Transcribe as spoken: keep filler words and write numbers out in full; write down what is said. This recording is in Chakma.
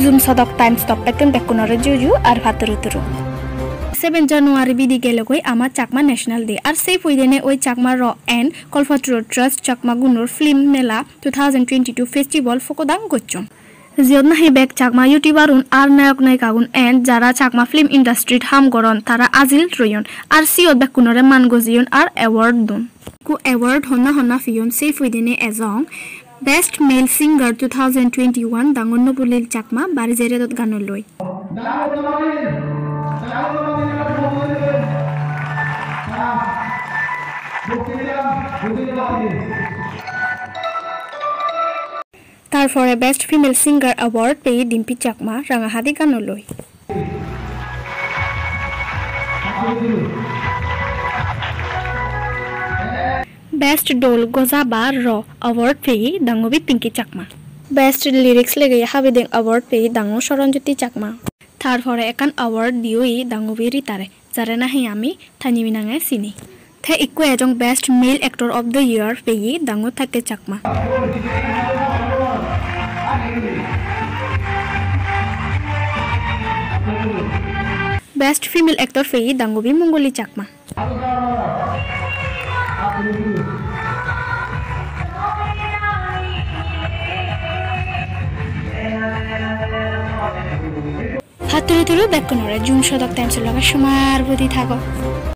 Jum Sodok Times toppettun bekkunore juju ar patturu turu. Seven January bidi gelogoi ama Chakma National Day. Ar sei poidene oi Chakma Raw and Kalpataru Trust Chakma Gunor Film Mela two thousand twenty-two Festival pogodang gocchon. Jiyot nahi bek Chakma YouTuber-un ar nayok nayikagun and jara Chakma film industry-t ham goron tara ajil royon. Ar siyot bekkunore man gojeyon ar award don. Ekku award honna honna peyon sei poidene ejong. Best Male Singer two thousand twenty-one Dangu Nobolil Chakma Bari Jeredot ganoloi. Tar pore Best Female Singer Award peye Dimpi Chakma Rangahadi ganoloi. Best Dol Goja ba Raw Award peye Dangubi Pinky Chakma. Best Lyrics legeye Habideng Award peye Dangu Soronjyoti Chakma. Tar pore ekkan award diyoye Dangubi Ritare, jare nahi ami Tanimi nange sini. Te ikko ejong Best Male Actor of the Year peye Dangu Thakke Chakma. Best Female Actor peye Dangubi Mongoli Chakma. Patturu turu bekkunore Jum Sodok Times-or loge somar budi thago.